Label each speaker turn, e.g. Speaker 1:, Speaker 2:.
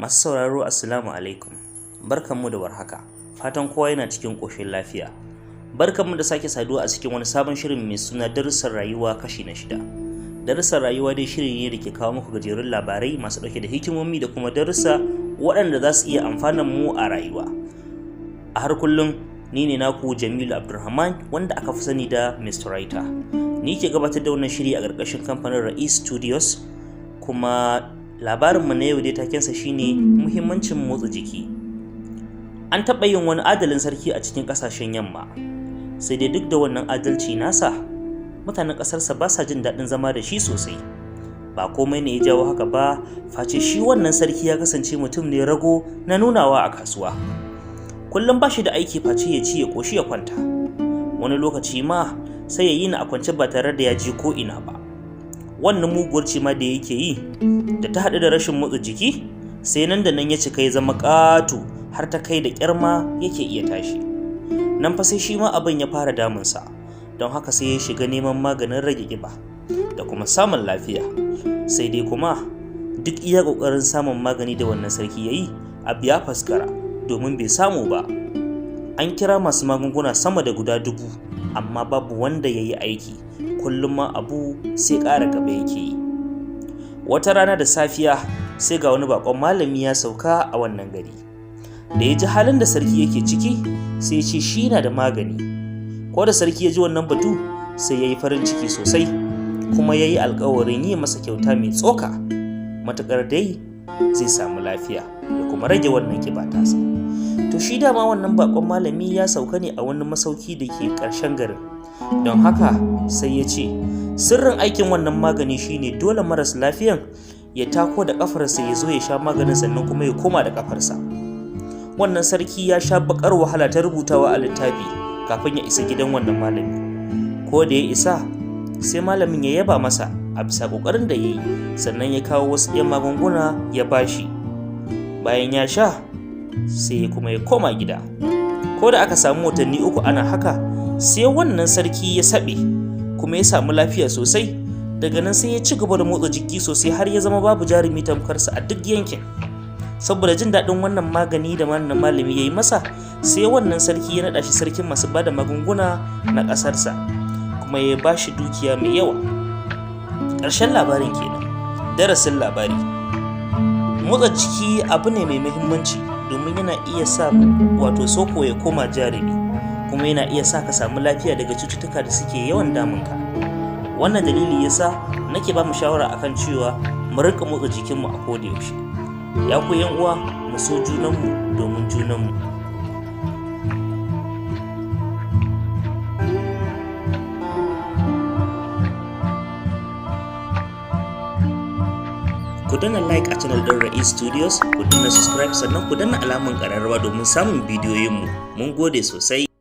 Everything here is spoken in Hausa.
Speaker 1: Masu sauraro, Assalamu alaikum. Barkanmu da warhaka. Fatan kowa yana cikin ƙoshin lafiya. Barkanmu da sake saduwa a cikin wani sabon shirin mai suna Darussan Rayuwa kashi na 6. Darussan Rayuwa dai shiri ne da ke kawo muku gajerun labarai masu ɗauke da hikimomi da kuma darussa waɗanda za su iya amfanan mu a rayuwa. A har kullum ni ne naku Jamilu Abdulrahman, wanda aka fi sani da Mr. Writer. Ni ke gabatar da wannan shiri a ƙarƙashin kamfanin Ra'is Studios, kuma labarinmu na yau dai takensa shine muhimmancin motsa jiki. An taɓa yin wani adalin sarki a cikin ƙasashen yamma, sai dai duk da wannan adalci nasa, mutanen ƙasarsa ba sa jin daɗin zama da shi sosai. Ba komai ne ya jawo haka ba face shi wannan sarki ya kasance mutum ne rago na nunawa a kasuwa. Kullum ba shi da aiki face ya ci, ya ƙoshi, ya kwanta. Wani lokaci ma sai ya yi ni a kwance ba tare da ya je ko ina ba. Wannan muguwar cima da yake yi da ta haɗu da rashin motsa jiki, sai nan da nan ya cika ya zama ƙato, har ta kai da ƙyar ma yake iya tashi. Nan fa sai shi ma abin ya fara damunsa, don haka sai ya shiga neman maganin rage ƙiba da kuma samun lafiya. Sai dai kuma duk iya ƙoƙarin samun magani da wannan sarki ya yi, abu ya faskara, domin bai samu ba. An kira masu magunguna sama da guda 1000, amma babu wanda ya yi aiki. Kullum ma abu sai ƙara gaba yake yi. Wata rana da safiya sai ga wani bakon malami ya sauka a wannan gari. Da ya ji halin da sarki yake ciki, sai ya ce shi na da magani. Ko da sarki ya ji wannan batu, sai ya yi farin ciki sosai, kuma ya yi alkawarin yi masa kyauta mai tsoka matuƙar dai zai samu lafiya ya kuma rage wannan ƙiba tasa. To, shi dama wannan bakon malami ya sauka ne a wani masauki da ke ƙarshen garin, don haka sai ya ce sirrin aikin wannan magani shine dole maras lafiyan ya tako da kafarsa ya zo ya sha maganin, sannan kuma ya koma da kafarsa. Wannan sarki ya sha bakar wahala ta rubutawa a littafi kafin ya isa gidan wannan malami. Ko da ya isa, sai malamin ya yaba masa a bisa kokarin da ya yi, sannan ya kawo wasu 'yan magunguna ya bashi. Bayan ya sha, sai kuma ya koma gida. Ko da aka samu watanni 3 ana haka, sai wannan sarki ya saɓe kuma ya samu lafiya sosai. Daga nan sai ya ci gaba da motsa jiki sosai har ya zama babu jarumi tamkarsa a duk yankin. Saboda jin daɗin wannan magani da wannan malami ya yi masa, sai wannan sarki ya naɗa shi sarkin masu ba da magunguna na ƙasarsa, kuma ya ba shi dukiya mai yawa. Ƙarshen labarin kenan. Darasin labari: motsa jiki abu ne mai muhimmanci, domin yana iya sa wato soko ya koma jarumi, kuma yana iya sa ka samu lafiya daga cututtuka da suke yawan damunka. Wannan dalili yasa nake ba mu shawara akan cewa mu rinka motsa jikinmu a koda yaushe. Ya ku yan uwa, mu so junanmu domin junanmu. Ku danna like a channel ɗin Ra'is Studios, ku danna subscribe, sannan ku danna alamun ƙararrawa domin samun bidiyoyinmu. Mun gode sosai.